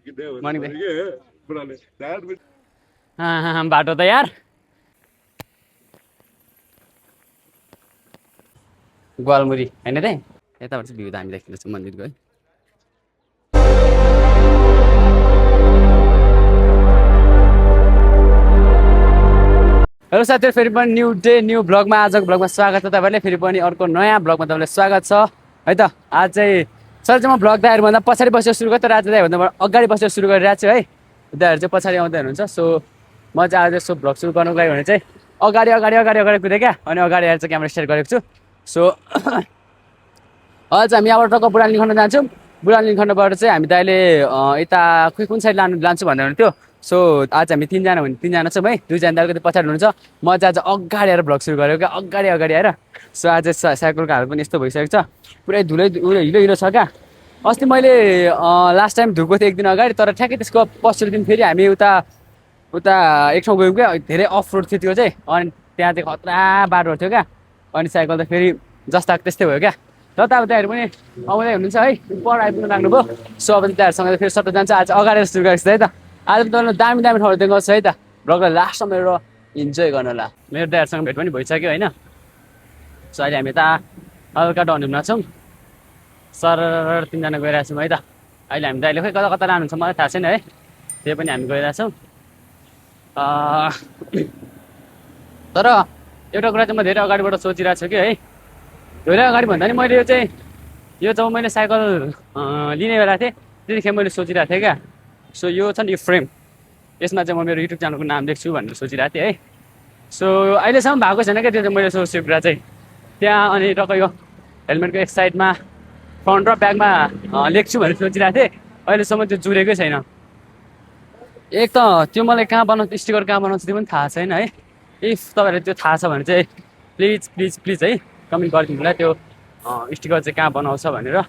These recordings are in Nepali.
मर्निङ बाटो त यार ग्वालमुरी होइन त यताबाट चाहिँ भ्यू दामी देखिँदैछ मन्दिरको है हेलो साथीहरु फेरि पनि न्यू डे न्यू ब्लगमा आजको ब्लगमा स्वागत छ तपाईँले फेरि पनि अर्को नयाँ ब्लगमा तपाईँलाई स्वागत छ है त आज चाहिँ सर चाहिँ म ब्लग दाइहरूभन्दा पछाडि बसेर सुरु गरेँ तर आज दाइहरूभन्दा अगाडि बसेर सुरु गरिरहेको छु है दाइहरू चाहिँ पछाडि आउँदै हुनुहुन्छ सो म चाहिँ आज यसो ब्लग सुरु गर्नुको लागि भने चाहिँ अगाडि कुदेँ क्या अनि अगाडि आएर चाहिँ क्यामेरा स्टार्ट गरेको छु सो आज हामी यहाँबाट टक्क बुढानी खण्ड जान्छौँ बुढानी खण्डबाट चाहिँ हामी दाइले यता खोइ कुन साइड लान्छु भन्दै हुनुहुन्थ्यो सो आज हामी तिनजना छौँ है दुईजना दाइले पछाडि हुनुहुन्छ म चाहिँ आज अगाडि आएर ब्लग सुरु गरेको क्या अगाडि आएर सो आज साइकलको हाल पनि यस्तो भइसकेको छ पुरै हिलो छ क्या अस्ति मैले लास्ट टाइम धुएको थिएँ एक दिन अगाडि तर ठ्याक्कै त्यसको पछिल्लो दिन फेरि हामी उता एक ठाउँ गयौँ क्या धेरै अफ रोड थियो त्यो चाहिँ अनि त्यहाँ चाहिँ खतरा बाटोहरू थियो क्या अनि साइकल त फेरि जस्ताको त्यस्तै भयो क्या र त अब त्यहाँहरू पनि आउँदै हुनुहुन्छ है पर आइपुग्नु लाग्नुभयो सो अब त्यहाँहरूसँग फेरि सट्ट जान्छ आज अगाडि सुरु गरेको छ है त आज पनि तपाईँलाई दामी ठाउँहरू देखाउँछु है त ब्लगलाई लास्टमा मेरो इन्जोय गर्नु होला मेरो दाइहरूसँग भेट पनि भइसक्यो होइन सो अहिले हामी यता हल्का डाउन घुम्न छौँ सर तिनजना गइरहेको छौँ है त अहिले हामी दाइले खोइ कता लानुहुन्छ मलाई थाहा छैन है त्यही पनि हामी गइरहेछौँ तर एउटा कुरा चाहिँ म धेरै अगाडिबाट सोचिरहेको छु कि है धेरै अगाडि भन्दा नि मैले यो जब मैले साइकल लिने बेला थिएँ त्यतिखेर मैले सोचिरहेको थिएँ क्या सो यो छ नि यो फ्रेम यसमा चाहिँ म मेरो युट्युब च्यानलको नाम लेख्छु भनेर सोचिरहेको थिएँ है सो अहिलेसम्म भएको छैन क्या त्यो चाहिँ मैले सोचेको कुरा चाहिँ त्यहाँ अनि टक्क यो हेलमेटको एक साइडमा फ्रन्ट र ब्याकमा लेख्छु भनेर सोचिरहेको थिएँ अहिलेसम्म त्यो जुरेकै छैन एक त त्यो मलाई कहाँ बनाउँछ स्टिकर कहाँ बनाउँछ त्यो पनि थाहा छैन है इफ तपाईँहरूलाई त्यो थाहा छ भने चाहिँ प्लिज है कमेन्ट गरिदिनु होला त्यो स्टिकर चाहिँ कहाँ बनाउँछ भनेर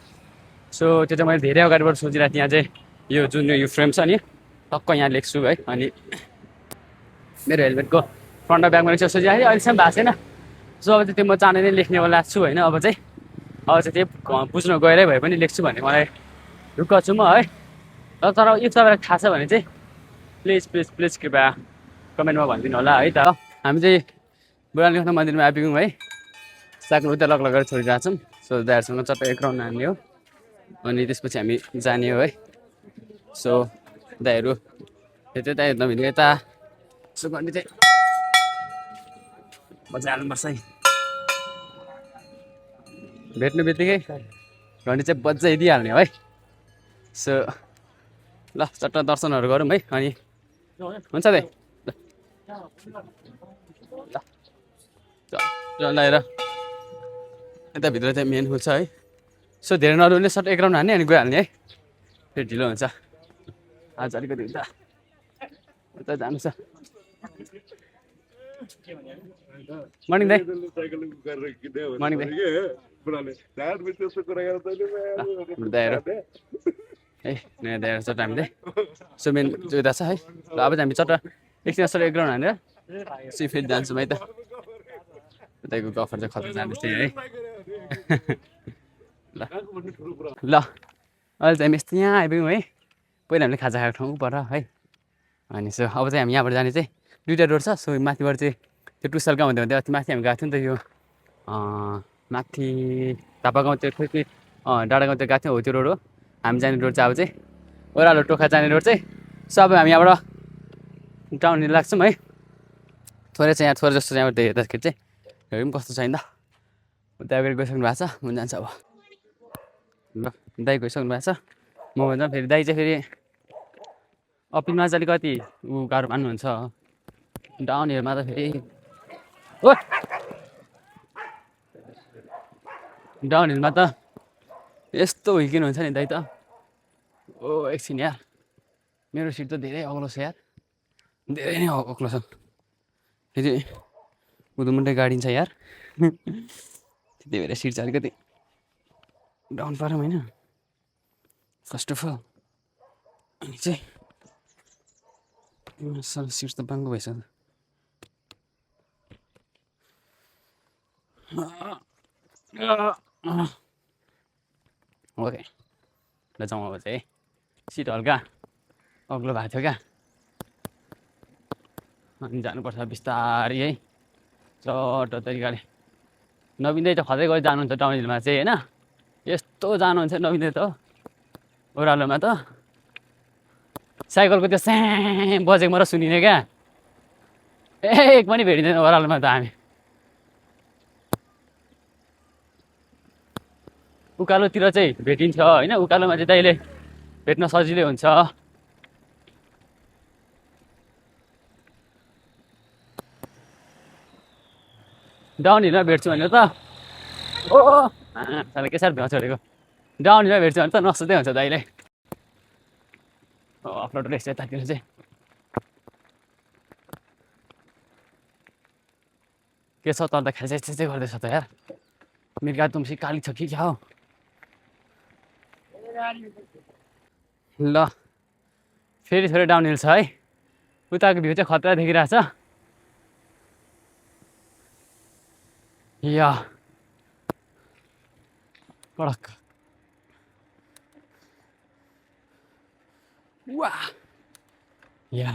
सो त्यो चाहिँ मैले धेरै अगाडिबाट सोचिरहेको थिएँ यहाँ चाहिँ यो जुन यो फ्रेम छ नि टक्क यहाँ लेख्छु है अनि मेरो हेलमेटको फ्रन्ट र ब्याकमा लेख्छु सोचिरहेको थिएँ अहिलेसम्म भएको छैन सो अब चाहिँ त्यो म चाँडै नै लेख्नेवाला छु होइन अब चाहिँ त्यही बुझ्न गएरै भए पनि लेख्छु भन्ने मलाई ढुक्क छु म है तर इफ तपाईँलाई थाहा छ भने चाहिँ प्लिज कृपया कमेन्टमा भनिदिनु होला है त हामी चाहिँ बुढानी खण्ड मन्दिरमा आइपुग्यौँ है साइकल उता लगेर छोडिरहेको छौँ सो दाइहरूसँग चट्ट एक राउन्ड हान्ने हो अनि त्यसपछि हामी जाने हो है सो दाइहरू दाइहरू नभेट्नु यता सो गर्ने चाहिँ मजा हाल्नुपर्छ है भेट्नु बित्तिकै घन्टी चाहिँ बजाइदिइहाल्ने है सो ल चट्ट दर्शनहरू गरौँ है अनि हुन्छ दाइ ल आएर यताभित्र चाहिँ मेन हुन्छ है सो धेरै नरुले सट्ट एक राउन्ड हान्ने अनि गइहाल्ने है फेरि ढिलो हुन्छ आज अलिकति उता जानु छ मर्निङ दाइ मर्निङ दाइहरू है नयाँ दाइहरू चट्ट हामी दाइ सो मेन उता छ है ल अब चाहिँ हामी चट्ट एकछिन सट्ट एक राउन्ड हानेर सो फेरि जान्छौँ है त उताको गफर चाहिँ खतरा जाँदैछ है ल अहिले चाहिँ हामी यस्तो यहाँ आइपुग्यौँ है पहिला हामीले खाजा खाएको ठाउँ पर है अनि सो अब चाहिँ हामी यहाँबाट जाने चाहिँ दुईवटा रोड छ सो माथिबाट चाहिँ त्यो टुसल गाउँ हुँदै अस्ति माथि हामी गएको थियौँ नि त यो माथि थापा गाउँ त्यो खोइ डाँडा गाउँ त्यो गएको थियौँ हो त्यो रोड हो हामी जाने रोड चाहिँ अब चाहिँ ओह्रालो टोखा जाने रोड चाहिँ सो अब हामी यहाँबाट टाउन लाग्छौँ है थोरै चाहिँ यहाँ थोरै जस्तो चाहिँ यहाँबाट हेर्दाखेरि चाहिँ हेरौँ कस्तो छ नि त उता अगाडि गइसक्नु भएको छ म जान्छ अब ल दाइ गइसक्नु भएको छ म भन्छ फेरि दाइ चाहिँ फेरि अपिलमा चाहिँ अलिकति गाह्रो मान्नुहुन्छ डाउन हिलमा त फेरि ओ डाउन हिलमा त यस्तो हिर्किनुहुन्छ नि दाइ त ओ एकछिन यार मेरो सिट त धेरै अग्लो छ यार धेरै नै अग्लो छ फेरि उधुमुन्टै गाडी छ यार त्यही भएर सिट चाहिँ अलिकति डाउन पारौँ होइन फर्स्ट अफ अल अनि चाहिँ सिट त बाङ्गो भइसक्यो ओके ल जाउँ अब चाहिँ सिट हल्का अग्लो भएको थियो क्या अनि जानुपर्छ बिस्तारै है चट्ट तरिकाले नबिन्दै त खदै गरी जानुहुन्छ टाउन हिलमा चाहिँ होइन यस्तो जानुहुन्छ नबिन्दै त ओह्रालोमा त साइकलको त्यो स्याम बजेको मात्र सुनिने क्या एक पनि भेटिँदैन ओह्रालोमा त हामी उकालोतिर चाहिँ भेटिन्छ होइन उकालोमा चाहिँ तैँले भेट्न सजिलै हुन्छ डाउन हिलमा भेट्छु भनेर त ओ साले के साह्रो भ्याउ छोडेको डाउन हिलमा भेट्छु भने त नसुत्दै हुन्छ दाइले अफरोड रहेछ यतातिर चाहिँ के छ तल त खेल्चै गर्दैछ त यार मिर्गा तुमसी काली छ कि क्या हो ल फेरि थोरै डाउन हिल छ है उताको भ्यू चाहिँ खतरा देखिरहेछ या कडक वा या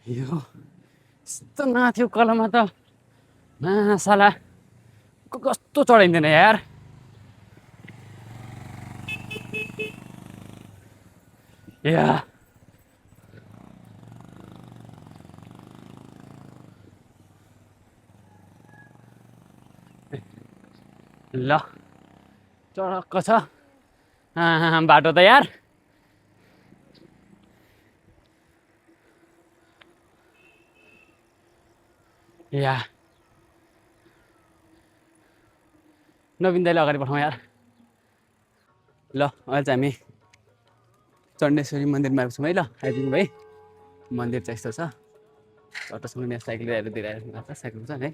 यो यस्तो नथ्यो कलममा त साला कस्तो चढाइँदैन यार या ल चढक्क छ बाटो त यार या नवीन दाइले अगाडि पठाउँ यार ल अहिले चाहिँ हामी चण्डेश्वरी मन्दिरमा आएको छौँ है ल आइपुग्यौँ है मन्दिर चाहिँ यस्तो छ चट्टसँग यहाँ साइकल ल्याएर दिइरहेको छ साइकल छ है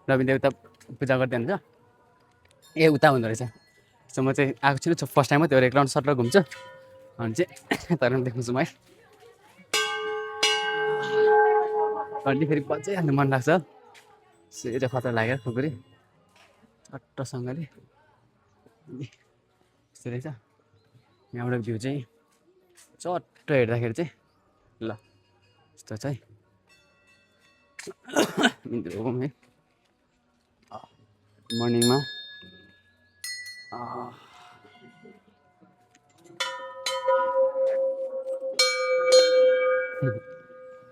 नवीन देव उता पूजा गर्दै हुन्छ ए उता हुँदो रहेछ सो म चाहिँ आएको छुइनँ फर्स्ट टाइम हो त्यो एक राउन्ड सट्ट घुम्छु अनि चाहिँ तर देख्छु म है घन्टी फेरि बज्जै हाल्नु मन लाग्छ चाहिँ खतरा लाग्यो खुकुरी चट्टसँगले यस्तो रहेछ यहाँबाट भ्यू चाहिँ चट्ट हेर्दाखेरि चाहिँ ल यस्तो छ है है मर्निङमा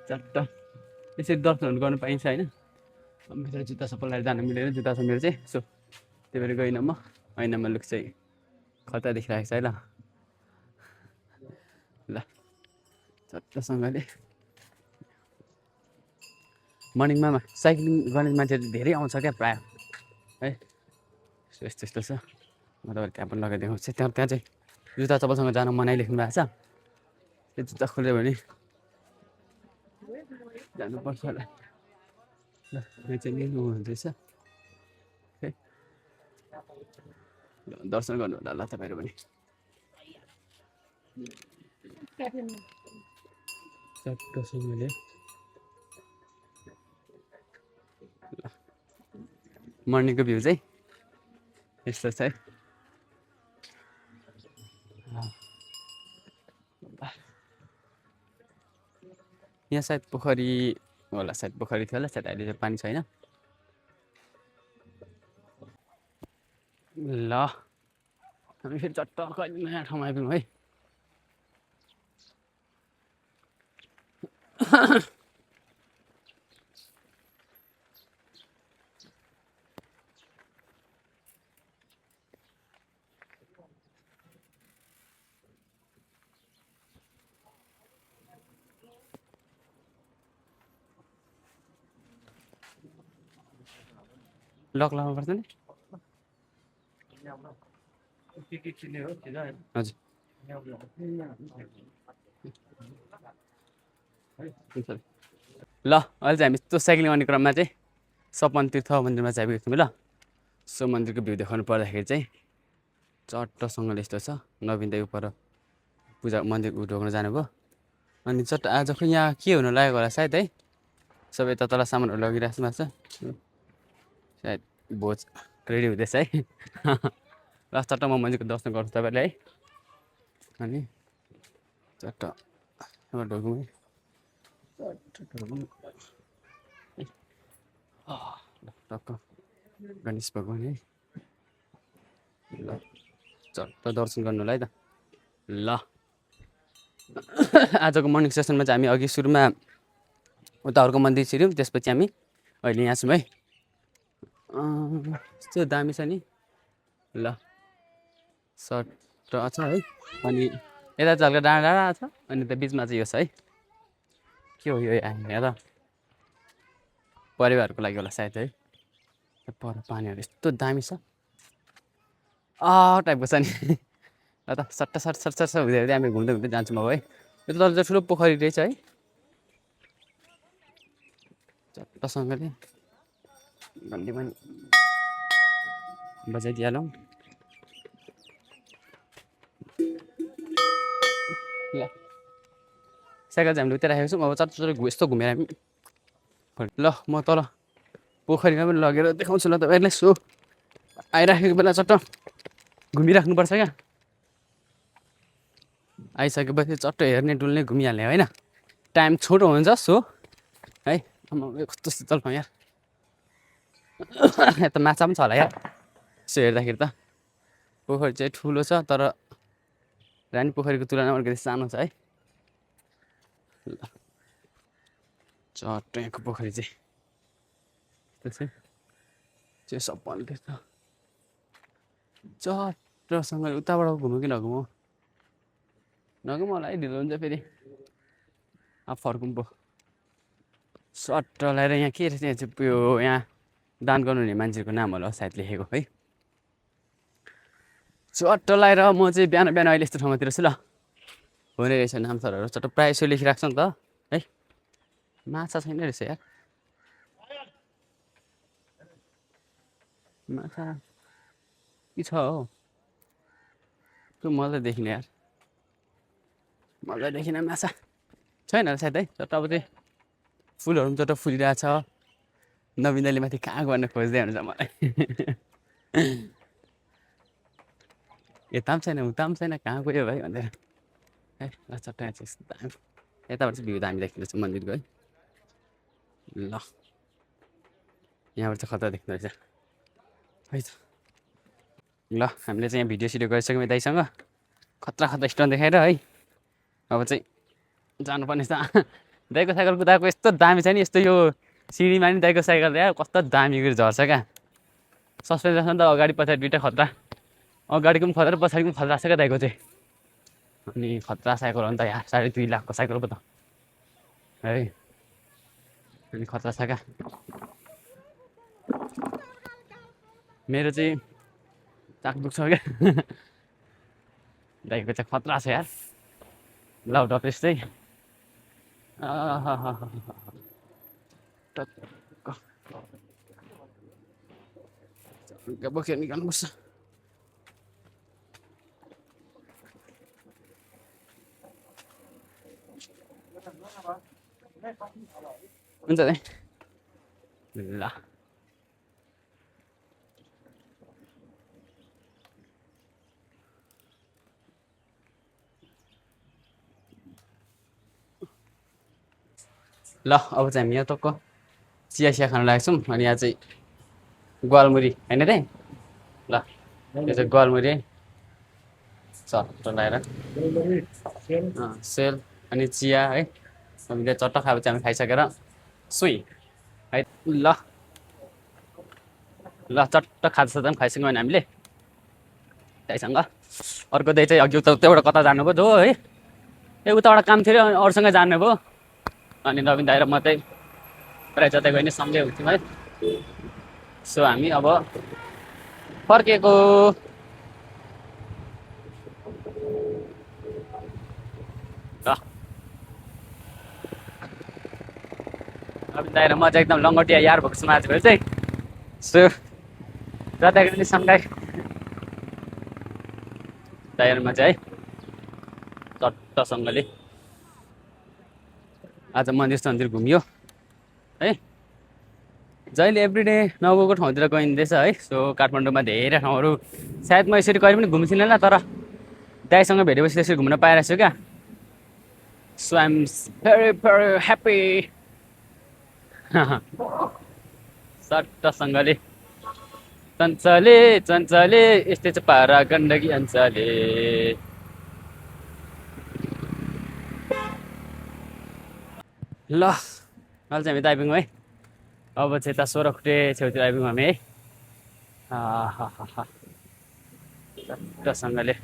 चट्ट यसरी दर्शनहरू गर्नु पाइन्छ होइन मेरो जुत्ता सबै लगाएर जानु मिलेर जुत्ता छ मेरो चाहिँ सो त्यही भएर गइनँ म ऐनामा लुक चाहिँ खतरा देखिरहेको छ है ल ल चट्टसँगले मर्निङमा साइक्लिङ गर्ने मान्छेहरू धेरै आउँछ क्या प्रायः है यस्तो यस्तो छ म तपाईँहरू त्यहाँ पनि लगाइदिएको चाहिँ त्यहाँ चाहिँ जुत्ता चप्पलसँग जान मनाइ लेख्नु भएको छ त्यो जुत्ता खोल्यो भने जानुपर्छ होला ल यहाँ चाहिँ लिनु हुँदैछ है दर्शन गर्नु होला ल तपाईँहरू पनि चट्टसँगले मर्निङको भ्यू चाहिँ यस्तो छ है यहाँ सायद पोखरी होला सायद पोखरी थियो होला सायद अहिले चाहिँ पानी छैन ल हामी फेरि चट्ट कहिले नयाँ ठाउँमा आइपुग्यौँ है लक लगाउनु पर्छ नि हजुर ल अहिले चाहिँ हामी त्यो साइक्लिङ गर्ने क्रममा चाहिँ सपन तीर्थ मन्दिरमा चाहिँ आइपुगेको थियौँ ल सो मन्दिरको भ्यू देखाउनु पर्दाखेरि चाहिँ चट्टसँगले यस्तो छ नवीन दाइ पर पूजा मन्दिर ढोग्न जानुभयो अनि चट्ट आज खै यहाँ के हुनु लागेको होला सायद है सबै त तल सामानहरू लगिरहेको भएको छ सायद भोज रेडी हुँदैछ है ल चट्ट म मन्दिरको दर्शन गर्छु तपाईँले है अनि चट्ट ढोगौँ टक्क गणेश भगवान् है ल चट्ट दर्शन गर्नुलाई त ल आजको मर्निङ सेसनमा चाहिँ हामी अघि सुरुमा उता अर्को मन्दिर छिर्यौँ त्यसपछि हामी अहिले यहाँ छौँ है यस्तो दामी छ नि ल सर्ट छ है अनि यता चाहिँ हल्का डाँडा डाँडा छ अनि त बिचमा चाहिँ यो छ है के हो यो यहाँ त परिवारको लागि होला सायद है पर पानीहरू यस्तो दामी छ टाइपको छ नि ल त सट्ट सट सट सट हुँदै हुँदै हामी घुम्दै घुम्दै जान्छौँ अब है यो त तल चाहिँ ठुलो पोखरी रहेछ है चट्टसँगले घन्टी पनि बजाइदिइहालौँ ल साइकल चाहिँ हामीले उता राखेको छौँ अब चट्ट यस्तो घुमेर हामी ल म तल पोखरीमा पनि लगेर देखाउँछु ल तपाईँहरूलाई सो आइराखेको बेला चट्ट घुमिराख्नुपर्छ क्या आइसकेपछि चट्ट हेर्ने डुल्ने घुमिहाल्ने होइन टाइम छोटो हुन्छ सो है कस्तो शीतल छ यार यता माछा पनि छ होला यार यसो हेर्दाखेरि त पोखरी चाहिँ ठुलो छ तर रानी पोखरीको तुलनामा अलिकति सानो छ है ल चट्ट यहाँको पोखरी चाहिँ त्यसै त्यो सबैले देख्छ चट्टसँगले उताबाट घुमौँ कि नघुमौँ नघुमौँ होला है ढिलो हुन्छ फेरि अब फर्कौँ पो सट्ट लगाएर यहाँ के रहेछ यहाँ चाहिँ यो यहाँ दान गर्नु हुने मान्छेको नाम होला सायद लेखेको है चट्ट लगाएर म चाहिँ बिहान बिहान अहिले यस्तो ठाउँतिर छु ल हुने रहेछ नाम सरहरू चट्ट प्रायः यसो लेखिरहेको छ नि त है माछा छैन रहेछ यार माछा के छ हौ त्यो मजा देखिने यार मजा देखिने माछा छैन होला सायद है चट्ट अब चाहिँ फुलहरू पनि चट्ट फुलिरहेछ नवीन दाइले माथि कहाँ गर्न खोज्दै हुन्छ मलाई यता पनि छैन उता पनि छैन कहाँ गयो भाइ भनेर है ल चट्ट यहाँ चाहिँ दामी यताबाट चाहिँ भ्यू दामी देखिँदैछ मन्दिरको है ल यहाँबाट चाहिँ खतरा देख्दो रहेछ है त ल हामीले चाहिँ यहाँ भिडियो सिडियो गरिसक्यौँ दाइसँग खतरा खतरा स्टोन देखाएर है अब चाहिँ जानुपर्ने छ दाइको साइकल कुदाएको यस्तो दामी छ नि यस्तो यो सिँढीमा नि दाइको साइकल यार कस्तो दामी गरी झर्छ क्या सस्पेन्सन त अगाडि पछाडि दुइटा खतरा अगाडिको पनि खतरा पछाडिको पनि खतरा छ क्या दाइको चाहिँ अनि खतरा साइकल हो नि त यार 2.5 लाखको साइकल पो त है अनि खतरा छ क्या मेरो चाहिँ चाक दुख्छ क्या दाइको चाहिँ खतरा छ यार लाउड अफिस चाहिँ टक्क बोकेर निकाल्नुपर्छ हुन्छ दाइ ल ल अब चाहिँ हामी यहाँ टक्क चिया चिया खान लागेको छौँ अनि यहाँ चाहिँ ग्वालमुरी होइन त ल यो चाहिँ ग्वालमुरी है चट्ट लगाएर सेल अनि चिया है हामीले चट्ट खाएपछि हामी खाइसकेर सुई है ल ल चट्ट खाजासाजा पनि खाइसक्यौँ भने हामीले दाइसँग अर्को दाइ चाहिँ अघि उताबाट कता जानुभयो जो है ए उताबाट काम थियो अरे अरूसँग जानुभयो अनि नवीन दाइ र म चाहिँ प्रायः जतै गयो नि सँगै हुन्थ्यौँ है सो हामी अब फर्केको ल नवीन दाइ र म चाहिँ एकदम लङ्गटिया यार भएको छु आजकल चाहिँ सो जतै गयो नि सँगै दाइहरूमा चाहिँ है चट्टसँगले आज मन्दिर सन्दिर घुमियो है है जहिले एभ्रिडे नगएको ठाउँतिर गइँदैछ है। सो काठमाडौँमा धेरै ठाउँहरू सायद म यसरी कहिले पनि घुम्नु थिइनँ तर दाइसँग भेटेपछि त्यसरी घुम्न पाइरहेको छु क्या। So I am very very happy. सट्टसँगले चञ्चले चञ्चले यस्तै छ पारा गण्डकी अञ्चले। ल अहिले चाहिँ हामी त आइपुग्यौँ है। अब चाहिँ यता 16 खुटे छेउतिर आइपुग्यौँ हामी है। चट्टसँगले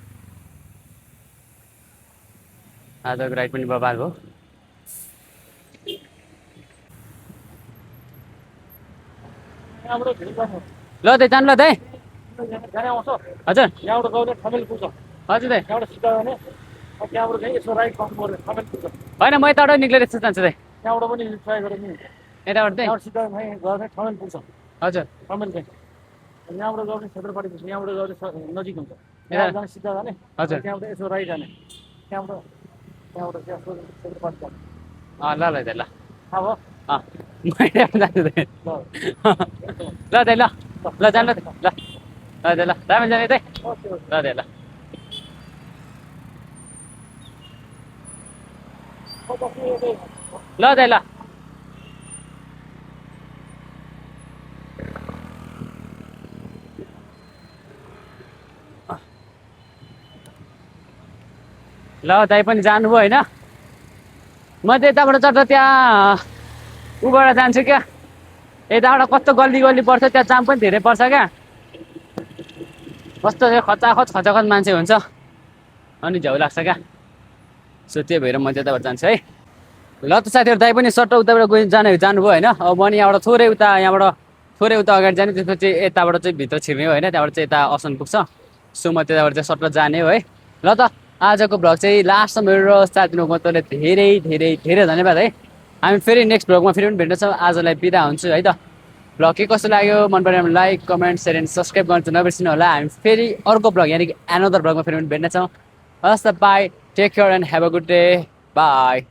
आजको राइड पनि बबाल हो। ल दाइ जानु ल दाइ। हजुर यहाँबाट गयो भने ठमेल पुग्छ। हजुर दाइ यहाँबाट सिधा भने त्यहाँबाट चाहिँ यसो राइट गर्नु पर्यो ठमेल पुग्छ। होइन म यताबाट निक्लेर यस्तो जान्छु दाइ। त्यहाँबाट पनि ट्राई गरौँ नि। यताबाट दाइ यहाँबाट सिधा गयो भने ठमेल पुग्छ। हजुर ठमेल चाहिँ यहाँबाट गयो भने क्षेत्रपाटी पुग्छ। यहाँबाट गयो भने नजिक हुन्छ। यता यहाँबाट जाने सिधा जाने। हजुर त्यहाँबाट यसो राइट जाने। त्यहाँबाट त्यहाँबाट चाहिँ क्षेत्रपाटी जाने। ल ल दाइ ल थाहा भयो? म यताबाट जान्छु दाइ। ल दाइ ल ल जानु ल ल दाइ ल रामेन जाने दाइ। Okay okay. ल दाइ ल ल दाइ ल। ल दाइ पनि जानुभयो होइन। म चाहिँ यताबाट चट्ट त्यहाँ उबाट जान्छु क्या। यताबाट कस्तो गल्ली गल्ली पर्छ त्यहाँ जाम पनि धेरै पर्छ क्या। कस्तो चाहिँ खचाखच खचाखच मान्छे हुन्छ अनि झ्याउ लाग्छ क्या। सो त्यही भएर म त्यताबाट जान्छु है। ल त साथीहरू दाइ पनि सट्ट उताबाट जानुभयो होइन। अब म नि यहाँबाट थोरै उता अगाडि जाने त्यसपछि यताबाट चाहिँ भित्र छिर्ने हो होइन। त्यहाँबाट चाहिँ यता असन पुग्छ। सो म त्यताबाट चाहिँ सट्ट जाने हो है। ल त आजको भ्लग चाहिँ लास्टमा मेरो साथ दिनुको तपाईँले धेरै धेरै धेरै धन्यवाद है। हामी फेरि नेक्स्ट भ्लगमा फेरि पनि भेट्नेछौँ। आजलाई बिदा हुन्छु है त। भ्लग के कस्तो लाग्यो मन पऱ्यो भने like comment share and subscribe गर्नु चाहिँ नबिर्सिनु होला। हामी फेरि अर्को भ्लग यानि कि एनदर भ्लगमा फेरि पनि भेट्नेछौँ। हस् त bye take care and have a good day by.